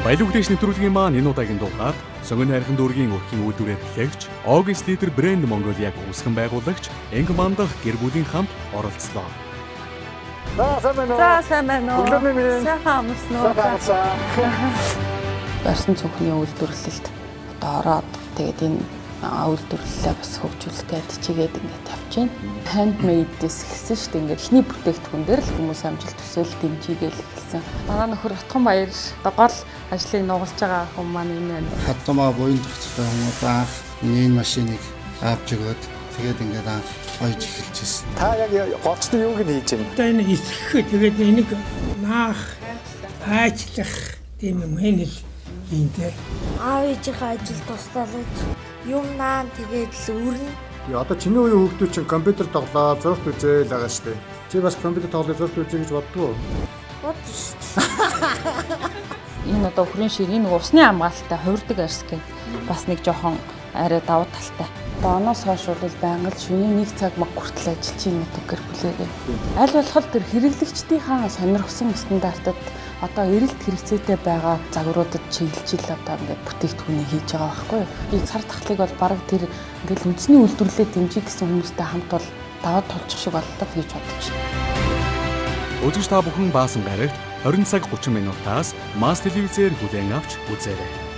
Баялаг үдээш нэвтрүүлгийн маань энэ удаагийн дугаард Сонгон хайрхан дүүргийн өрхийн үйлдвэр эрхлэгч, August Liter брэнд Монголиаг үүсгэн байгуулагч Энг Мандах гэр бүлийн хамт оролцлоо. За сайн байна уу? За сайн байна уу? Өглөөний мэнд. Сайхан амарсан уу? Сайхан амарсан. Барьсан цүнхний үйлдвэрлэлд одоо ороод тэгээд энэ үйлдвэрлэлээ бас хөгжүүлэх гээд чигээд ингээд тавьж байна. Handmade-ээс эхэлсэн шүү дээ. Ингээд эхний бүтээгдэхүүн дээр л хүмүүс амжилт төсөөл дэмжигээл эхэлсэн. Манай нөхөр Утхан Баяр одоо гол ажлыг нугалж байгаа хүн маань энэ байна. Хадтамаа буян тогтолтой хүн одоо анх миний энэ машиныг авч өгөөд тэгээд ингээд анх гоёж эхэлж ирсэн. Та яг голчтой юуг нь хийж байна? Одоо энэ эсэх тэгээд энийг наах, хайчлах тийм юм энэ л юм те. Аав ээжийнхээ ажил туслаад юм наан тэгээд л өрнө. Тэгээ одоо чиний үеийн хүүхдүүд чинь компьютер тоглоо, зурагт үзээл байгаа шүү дээ. Чи бас компьютер тоглоо, зурагт үзье гэж боддгоо? Бодсон шүү дээ. Энэ одоо өхрийн ширийн нэг усны хамгаалалттай хувирдаг арьс гэх бас нэг жоохон арай давуу талтай. Одоо оноос хойш бол байнга л шөнийн 1 цаг маг хүртэл ажиллаж байна гэдэг гэр бүлээгээ. Аль болох тэр хэрэглэгчдийнхаа сонирхсан стандартад одоо эрэлт хэрэгцээтэй байгаа загваруудад чиглэж ил одоо ингээд бүтээгдэхүүнийг хийж байгаа байхгүй юу. Би цар тахлыг бол бараг тэр ингээд үндэсний үйлдвэрлэлээ дэмжих гэсэн хүмүүстэй хамт бол даваад тулчих шиг боллоо гэж бодож байна. Үзэгч та бүхэн Баасан гарагт 20 цаг 30 минутаас Масс телевизээр хүлээн авч үзээрэй.